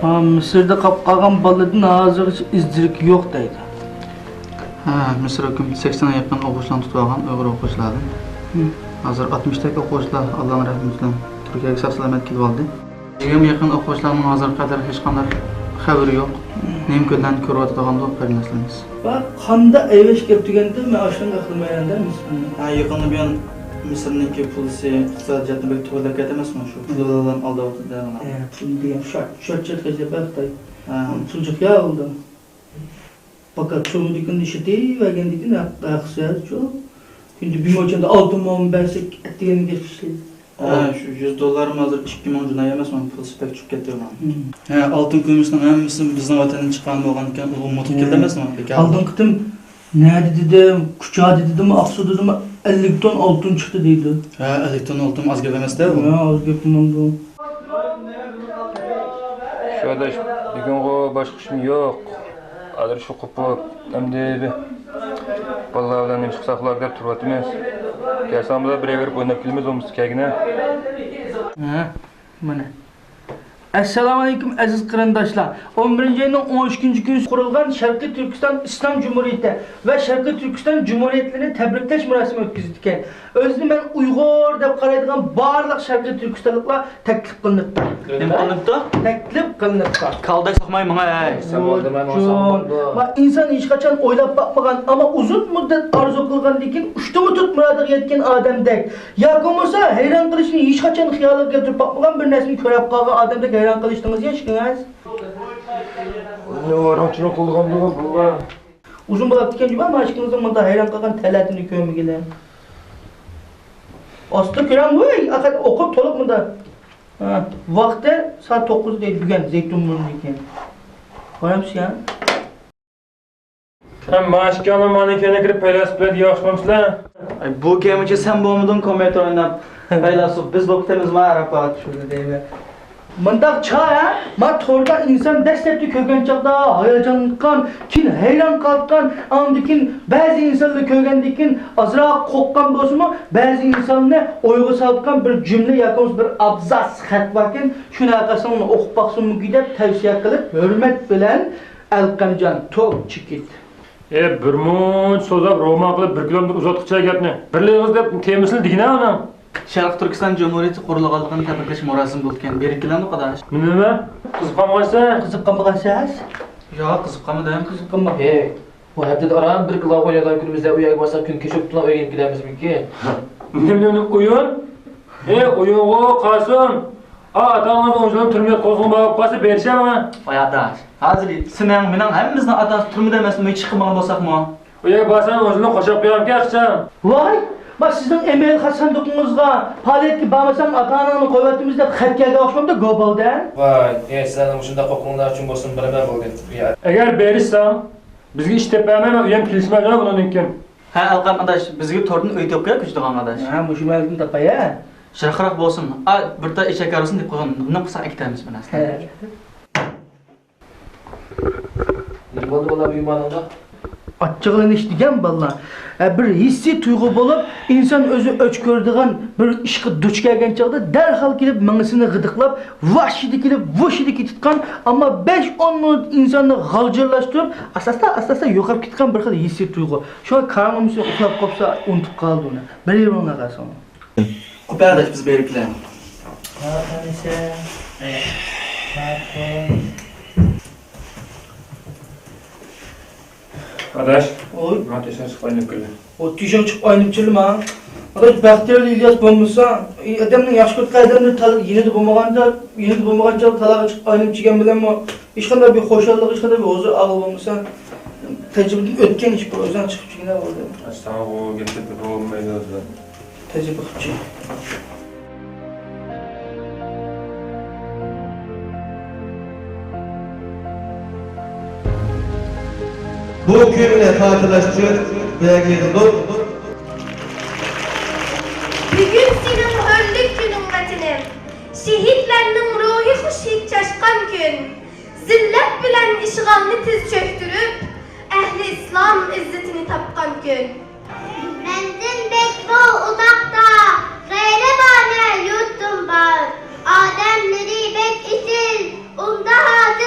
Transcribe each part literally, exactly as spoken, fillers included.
ھا، مىسىردا قاپقالغان بالىدىن ھازىرغىچە ئىز دېرىكى يوق دەيدۇ. ھە، مىسىر ھۆكۈمىتى سەكسەنگە يېقىن ئوقۇغۇچىلارنى تۇتۇۋالغان، ئۇيغۇر ئوقۇغۇچىلاردىن. ھە. ھازىر ئاتمىشتەك ئوقۇغۇچىلار ئاللانىڭ رەھمىتى بىلەن تۈركىيەگە ساق-سالامەت كېلىۋالدى. يىگىرمە يېقىن ئوقۇغۇچىلارنىڭ ھازىرغا قەدەر ھېچقانداق خەۋىرى يوق. نېمە كۈنلەرنى كۆرۈۋاتىدىغاندۇ قېرىنداشلىرىمىز. ۋە قاندا ئەيۋەش كەپ دېگەندە، مەن ئاشۇنى ئەقلىمەيمەن-دە، مىسىرنى. ھە، يېقىندا بۇيان مىسىرنىڭكى پۇلىسى، ئىقتىسادىياتنى بەك تۆۋەنلەپ كەتتى ئەمەسمۇ؟ شۇ پۇل بىلەن ئالداۋاتىدۇ دەيمەن. ھە، پۇل دېگەن شارت، شارت، شارت قىلىشى بەك خىتاي. ھە. پۇل جىق يا بولدى. پاكار چومىدىكىنى ئىشلىتىۋەرگەندىكىن ھەق-، ھەقسىز چۇ. كۈندە بىر موچەندە ئالتە مو بەرسەك، ئەتىگەنگە ئىشلەيدۇ. ھە، شۇ يۈز دوللارمۇ ھازىر ئىككى مىڭ جۇناي ئەمەسمۇ، پۇل سىپەك چۈشۈپ كەتتى ئۇنىڭ. ھە، ئالتۇن كۈمۈشنىڭ ھەممىسى بىزنىڭ ۋەتەندىن چىققان بولغاندىكىن، ئۇلۇغ مۇتلۇق كېلىدۇ ئەمەسمۇ، بىكار. ئالدىنقى قېتىم نەدە دېدىم، كۇچادا دېدىممۇ، ئاقسۇدا دېدىممۇ، ئەللىك تون ئالتۇن چىقتى دەيدۇ. ھە، ئەللىك تون ئالتۇن ئاز گەپ ئەمەس-دە ئۇ. ھە، ئاز گەپ بولمامدۇ. شۇ ئاداش، بۈگۈنغۇ باشقا ئىشمۇ يوق. ھازىر شۇ قوپۇپ، ئەمدى بىر بالىلار بىلەن نېمە قىلساق بولار دەپ تۇرۇۋاتىمىز. كەلسەڭ بىلەن بىرەر بېرىپ ئويناپ كېلىمىز، بولمىسا كەلگىنە. ھە، مانا. ئەسسالامۇئەلەيكۇم، ئەزىز قېرىنداشلار! ئون بىرىنچى ئاينىڭ ئون ئىككىنچى كۈنى قۇرۇلغان شەرقىي تۈركىستان ئىسلام جۇمھۇرىيىتى ۋە شەرقىي تۈركىستان جۇمھۇرىيەتلىرىنى تەبرىكلەش مۇراسىمى ئۆتكۈزۈلىدىكەن. ئۆزىنى مەن ئۇيغۇر دەپ قارايدىغان بارلىق شەرقىي تۈركىستانلىقلار تەكلىپ قىلىنىپتۇ. نېمە قىلىنىپتۇ؟ تەكلىپ قىلىنىپتۇ. كالداي سوقماي ماڭا، ھەي. سەن بولدى، مەن بولسام بولدى. ما ئىنسان ھېچقاچان ئويلاپ باقمىغان، ئەمما ئۇزۇن مۇددەت ئارزۇ قىلغاندىن كېيىن ئۇشتۇمتۇت مۇرادىغا يەتكەن ئادەمدەك. ياكى بولمىسا ھەيران قېلىشنى ھېچقاچان خىيالىغا كەلتۈرۈپ باقمىغان بىر نەرسىنى كۆرۈپ قالغان ئادەمدەك ھەيران قېلىشتىڭىز يا ئىككىڭىز. نېمە ۋاراڭچىلىق قىلغاندۇ بۇلار؟ ئۇزۇن بولاپتىكەن جۇما، مانا ئىككىڭىزنىڭ مۇنداق ھەيران قالغان تەلەتىنى كۆرمىگىلى. ئاستا كۆرەڭ، ۋۇي، ئەخەت ئوقۇپ تولۇق مۇنداق. ھە، ۋاقتى سائەت توققۇز دەيدۇ بۈگۈن زەيتۇن بۇرنىدىكى. بارامسىز يا؟ ھەم ماشىكاڭلار مانا كەينىگە كىرىپ پەيلاسوپلار دېگەن ئوخشىمامسىلەر؟ ئاي، بۇ كەينىچە سەن بولمىدىڭ كومپيۇتېر ئويناپ. پەيلاسوپ بىز بولۇپ كېتىمىزما ئاراپات شۇنى دەيمەن. مۇنداق چاغ ھە؟ ما توردا ئىنسان دەسلەپتە كۆرگەن چاغدا ھاياجانلىنىدىغان، كېيىن ھەيران قالىدىغان، ئاندىن كېيىن بەزى ئىنسانلار كۆرگەندىن كېيىن ئازراق قورققان بولسىمۇ، بەزى ئىنساننى ئويغا سالىدىغان بىر جۈملە ياكى بولمىسا بىر ئابزاس خەت باركەن، شۇنى ھەرقايسىڭلار ئوقۇپ باقسىڭىزمۇ دەپ تەۋسىيە قىلىپ، ھۆرمەت بىلەن ئەلقەمجان، توك چېكىت. ئە، بىر مۇنچە سوزاپ، رومان قىلىپ، بىر كىلومېتىر ئۇزاتقۇچە گەپنى. بىر ئېغىز دەپ تېمىسىنى دېگىنە ئۇنىڭ. شەرقىي تۈركىستان جۇمھۇرىيىتى قۇرۇلغانلىقىنى تەبرىكلەش مۇراسىمى بولىدىكەن. بېرىپ كېلەمدۇق، ئاداش؟ مېنىمۇ؟ قىزىققان بولغانسەن؟ قىزىققان بولغانسەن؟ ياق، قىزىققانمىدىم. قىزىققان بول. ھەي، بۇ ھەپتىدە ئاران بىر كىلو ئوينايدىغان كۈنىمىزدە ئۇ يەرگە بارساق، كۈن كېچىكىپلا ئۆيگە يېتىپ كېلەرمىزمىكىن؟ نېمە، نېمە، ئويۇن؟ ھەي، ئويۇنغۇ قالسۇن. ئا، ئاتا-ئانىڭىز ئون يىلدىن تۈرمىگە قوزغىلىپ قالسا بېرىشە ماڭا. ۋاي ئاداش، ھازىر سېنىڭ، مېنىڭ ھەممىمىزنىڭ ئاتا-ئانىسى تۈرمىدە ئەمەسمۇ، ھېچ چىقمىغان بولساقمۇ؟ ئۇ يەرگە بارسام ئۆزۈمنى قوشاپ قويامكەن ئاخشام. ۋاي، ما سىزنىڭ ئەمەلىي خەت ساندۇقىڭىزغا پائالىيەتكە بارمىساڭ ئاتا-ئاناڭنى قويۇۋەتىمىز دەپ خەت كەلگەن ئوخشىمامدۇ، گوبالدەن؟ ۋاي، ئە، سىلەرنىڭ مۇشۇنداق ھوقۇقۇڭلار ئۈچۈن بولسۇن، بېرىمەن بولدى. ئەگەر بېرىشساڭ، بىزگە ئىش تېپىپ بەرمەي، مەن ئۆيۈم كېلىشمەيدۇ ئۇنىڭدىن كېيىن. ھە، ئەلقەم ئاداش، بىزگە توردىن ئۆي تېپىپ قويە كۆچىدىغان ئاداش. ھە، مۇشۇ مەھەللىدىن تاپاي، ھە. يىراقراق بولسۇن. ئا، بىر تال ئېشەك ھارۋىسىنى دەپ قويغان، نېمە قىلساق ئەكېتەرمىز بۇ نەرسىلەرنى. ھە. نېمە بولدى بالام مېھمانىڭغا؟ ئاچچىقلىنىش دېگەن بالىلار، ھە، بىر ھېسسىي تۇيغۇ بولۇپ، ئىنسان ئۆزى ئۆچ كۆرىدىغان بىر ئىشقا دۇچ كەلگەن چاغدا دەرھال كېلىپ مېڭىسىنى غىدىقلاپ، ۋاشىدە كېلىپ ۋۇشىدە كېتىدىغان، ئەمما بەش ئون مىنۇت ئىنساننى غالجىرلاشتۇرۇپ، ئاستا-ئاستا، ئاستا يوقاپ كېتىدىغان بىر خىل ھېسسىي تۇيغۇ. شۇڭا كارىڭ نېمىسى ئۇخلاپ قاپسا، ئۇنتۇپ قالىدۇ ئۇنى. بىر يېرىڭلار قالسۇن. قوپە ئاداش، بىز بېرىكلە. ھە، قېنىسە. ماقۇل. ئاداش. ۋوي. ماڭا تېشىڭ چىقىپ ئايلىنىپ كېلە. ۋوي، تېشىڭ چىقىپ ئايلىنىپ كېلىمە. ئاداش، بەختىيار ئىلياس بولمىسا، ئادەمنىڭ ياخشى كۆرىدىغان ئادەملىرى تال-، يېنىدا بولمىغاندا، يېنىدا بولمىغان چاغدا تالاغا چىقىپ ئايلىنىپ كەلگەن بىلەنمۇ ھېچقانداق بىر خۇشاللىق، ھېچقانداق بىر ھۇزۇر ئالغىلى بولمىسا، تەجرىبىدىن ئۆتكەن ئىش بۇ، ئۆزۈڭ چىقىپ چىققىنە بولدى. ساڭا بۇ گەپلەپ بولمايدۇ ئۆزۈڭ. تەجرىبە قىلچى. بۇ كۈننى خاتىرىلەش ئۈچۈن بىر يەرگە يىغىلدۇق. بۈگۈن سېنىڭ ھۆرلۈك كۈنۈڭ، ۋەتىنىم. شېھىتلەرنىڭ روھى خۇش ھىد چاچقان كۈن. زىللەت بىلەن ئىشغالنى تېز چۆكتۈرۈپ، ئەھلى ئىسلام ئىززىتىنى تاپقان كۈن. مەندىن بەك مول ئۇزاقتا غەيرىبانە يۇرتۇم بار. ئادەملىرى بەك ئېسىل، ئۇمدا ھال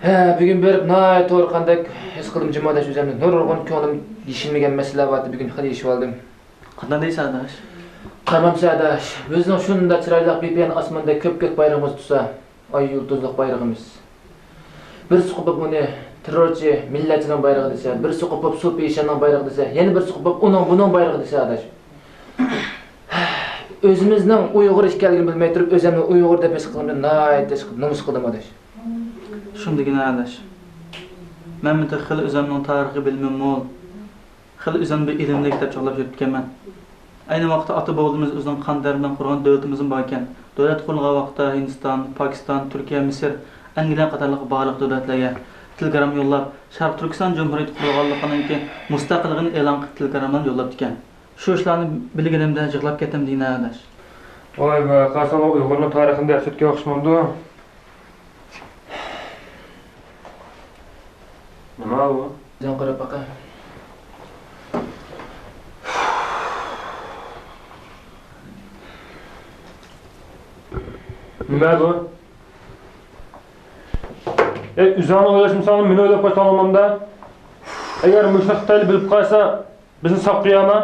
ھە، بۈگۈن بېرىپ ناھايىتى ھورقاندەك ھېس قىلدىم جۇماداش ئۆزۈمنى. نۇرغۇن كۆڭلۈم يېشىلمىگەن مەسىلىلەر بارتى، بۈگۈن خېلى يېشىۋالدىم. قانداق دەيسەن ئاداش؟ قارىمامسەن ئاداش، بىزنىڭ شۇنداق چىرايلىق بىپايان ئاسماندا كۆپكۆك بايرىقىمىز تۇرسا، ئاي يۇلتۇزلۇق بايرىقىمىز. بىرسى قوپۇپ ئۇنى تېررورچى مىللەتچىنىڭ بايرىقى دېسە، بىرسى قوپۇپ سۇپى ئىشاننىڭ بايرىقى دېسە، يەنە بىرسى قوپۇپ ئۇنىڭ بۇنىڭ بايرىقى دېسە ئاداش. ئۆزىمىزنىڭ ئۇيغۇر ئىكەنلىكىنى بىلمەي تۇرۇپ، ئۆزۈمنى ئۇيغۇر دەپ ھېس قىلغىنىمدىن ناھايىتى نومۇس قىلدىم ئاداش. شۇندىكىنە ئاداش. مەنمۇ تېخى خېلى ئۆزۈمنىڭ تارىخىي بىلىمىم مول، خېلى ئۆزۈمنى بىر ئىلىملىك دەپ چاغلاپ يۈرۈپتىكەنمەن. ئەينى ۋاقىتتا ئاتا بوۋىلىرىمىز ئۆزىنىڭ قان تەرى بىلەن قۇرغان دۆلىتىمىزمۇ باركەن. دۆلەت قۇرۇلغان ۋاقىتتا ھىندىستان، پاكىستان، تۈركىيە، مىسىر، ئەنگلىيە قاتارلىق بارلىق دۆلەتلەرگە تېلېگرامما يوللاپ، شەرقىي تۈركىستان جۇمھۇرىيىتى قۇرۇلغانلىقىنىڭكى مۇستەقىللىقىنى ئېلان قىلىپ تېلېگراممىلارنى يوللاپتىكەن. شۇ ئىشلارنى بىلگىنىمدە يىغلاپ كەتتىم دېگىنە ئاداش. ۋاي بۇ، قارىساڭ ئۇيغۇرنىڭ تارىخىنى دەرس ئۆتكەن ئوخشىمامدۇ؟ نېمە بۇ؟ جان قاراپ باقاي. نېمە بۇ؟ ئەي، ئۆزۈڭنى ئويلاشمىساڭ، مېنى ئويلاپ قويساڭ بولمامدا؟ ئەگەر مۇشۇنى خىتايلار بىلىپ قالسا، بىزنى ساپ قويامۇ؟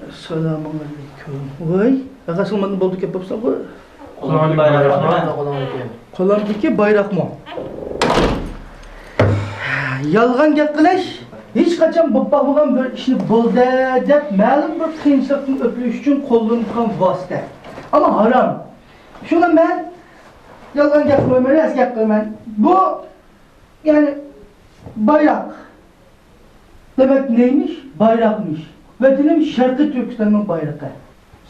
ئەسسالامۇئەلەيكۇم. ۋاي، ئاغا سىڭلىمدىن بولدى كەپ بوپساڭغۇ. قولۇڭدىكى بايراقمۇ؟ قولۇمدىكى بايراقمۇ؟ يالغان گەپ قىلىش ھېچقاچان بولۇپ باقمىغان بىر ئىشنى بولدى دەپ مەلۇم بىر قىيىنچىلىقتىن ئۆتۈش ئۈچۈن قوللىنىدىغان ۋاسىتە. ئەمما ھارام. شۇڭا مەن يالغان گەپ قىلمايمەن، راست گەپ قىلىمەن. بۇ، يەنى، بايراق. دېمەك، نېمىش؟ بايراقمىش. ۋەتىنىم شەرقىي تۈركىستاننىڭ بايرىقى.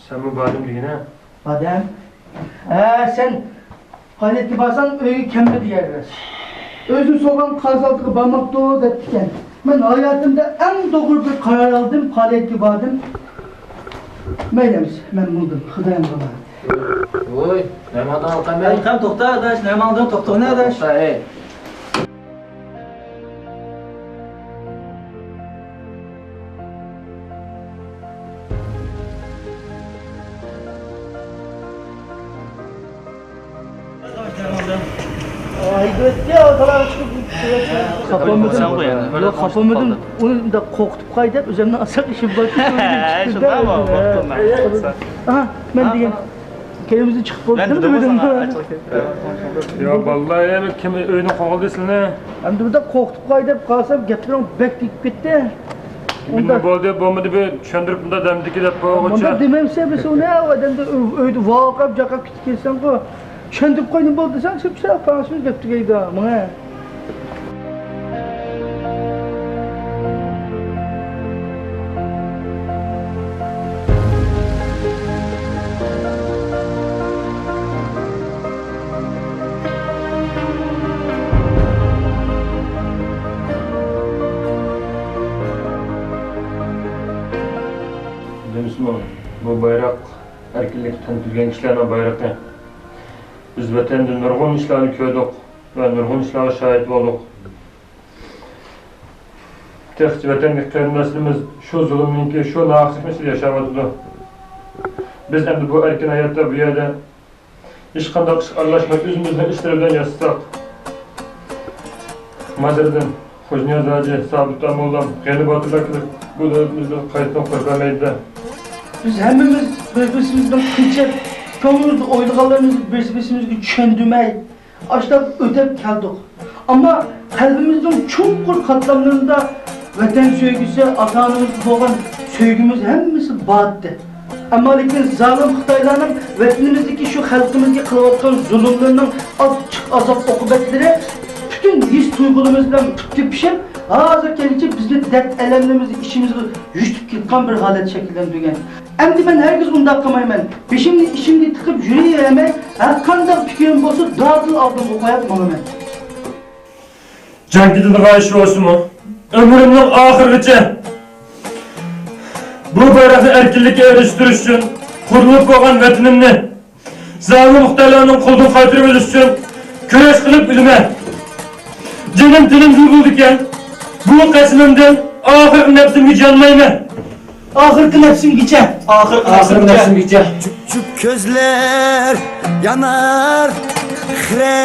سەنمۇ باردىم دېگىنە؟ بادەم. ھە، سەن پائالىيەتكە بارساڭ، ئۆيگە كەلمە دېگەن راست. ئۆزىنى سوغان قازالتىغا بارماپتۇ دەپتىكەن. مەن ھاياتىمدا ئەڭ توغرا بىر قارار ئالدىم، پائالىيەتكە باردىم. مەيلى ئەمىسە، مەن ماڭدىم، خۇدايىم ئامانەت. ۋوي، مەن ماڭدىم، ئالقام. ئەلقەم، توختا ئاداش، نەماڭدىن توختىغىنە ئاداش. توختا، ئەي. خاپا بولمىدىم. ياق، خاپا بولمىدىم. ئۇنى مۇنداق قورقۇتۇپ قوياي دەپ ئۆزۈمنىڭ ئاسراق ئىشىم بار. شۇنداقمۇ؟ بوپتۇ، مەن. ھا، مەن دېگەن. كەينىمىزدىن چىقىپ بولدۇم دېمىدىممۇ؟ يا بالىلار، يا كىم ئۆيدىن قوغلىدى سىلىنى؟ ئەمدى بۇنداق قورقۇتۇپ قوي دەپ قالسام، گەپلىرىڭ بەك تېگىپ كەتتى. نېمە بولدى، بولمىدى، بىر چۈشەندۈرۈپ، بۇنداق دەمدىكى دەپ قويغۇچە. مۇنداق دېمەمسە، بىز ئۇنى ئادەمدە ئۆيدە ۋارقىراپ جاقاپ كېتىپ كەتسەڭغۇ. چۈشەندۈرۈپ قويدۇم بولدى دېسەڭ، سەپسەت پاڭشىمىز گەپ تۈگەيدۇ، ماڭە. بىلىمسىزمۇ، بۇ بايراق ئەركىنلىككە تەن تۈزگەن كىشىلەرنىڭ بايرىقى. بىز ۋەتەندە نۇرغۇن ئىشلارنى كۆردۇق ۋە نۇرغۇن ئىشلارغا شاھىت بولدۇق. تېخىچە ۋەتەندىكى قېرىنداشلىرىمىز شۇ زۇلۇمنىڭكى، شۇ ناھەقلىكنىڭ ئىچىدە ياشاۋاتىدۇ. بىز ئەمدى بۇ ئەركىن ھاياتتا بۇ يەردە ھېچقانداق ئىشقا ئارىلاشماي، ئۆزىمىزنىڭ ئىشلىرى بىلەن ياشىساق، مازىردىن خوجانىياز ھاجى، سابىت موللام، غېنى باتۇرلار كېلىپ، بۇ دۆلىتىمىزدىن قايتىدىن قۇرۇپ بەرمەيدۇ-دە. بىز ھەممىمىز بىر-بىرىمىزدىن قېچىپ، كۆڭلىمىزدە ئويلىغانلىرىمىزنى بىر-بىرىمىزگە چۈشەندۈرمەي، ئاشۇنداق ئۆتەپ كەلدۇق. ئەمما قەلبىمىزنىڭ چوڭقۇر قاتلاملىرىدا ۋەتەن سۆيگۈسى، ئاتا-ئانىمىزغا بولغان سۆيگۈمىز ھەممىسى بار ئىدى. ئەمما لېكىن زالىم خىتايلارنىڭ ۋەتىنىمىزدىكى شۇ خەلقىمىزگە قىلىۋاتقان زۇلۇملىرىنىڭ ئاچچىق ئازاب-ئوقۇبەتلىرى پۈتۈن ھېس-تۇيغۇلىرىمىز بىلەن پۈتۈپ پىشىپ، ھازىرغىچە بىزنى دەرد-ئەلەملىرىمىزنى ئىچىمىزگە يۇتۇپ كېتىدىغان بىر ھالەت شەكىللەندۈرگەن. ئەمدى مەن ھەرگىز ئۇنداق قىلمايمەن. بېشىمنى ئىچىمگە تىقىپ يۈرۈۋەرمەي، ھەرقانداق پىكرىم بولسا دادىل ئالدىمغا قويۇپ ماڭىمەن. جان كېتىدىغان ئىش بولسىمۇ، ئۆمرۈمنىڭ ئاخىرىغىچە بۇ بايراقنى ئەركىنلىككە ئېرىشتۈرۈش ئۈچۈن قۇرۇلۇپ بولغان ۋەتىنىمنى زالىم خىتايلارنىڭ قولىدىن قايتۇرۇۋېلىش ئۈچۈن كۈرەش قىلىپ ئۆلىمەن. جېنىم تېنىمدىن بولىدىكەن، بۇ قەسىمىمدىن ئاخىرقى نەپسىمگىچە يانمايمەن. ئاخىرقى نەپسىمگىچە. ئاخىرقى نەپسىمگىچە. جۈپ كۆزلەر يانار خىرە،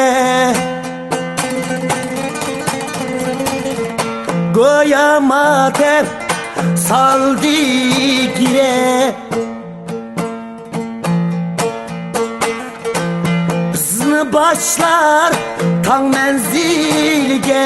گويا ماتەم سالدى گىرە. بىزنى باشلار تاڭ مەنزىلگە.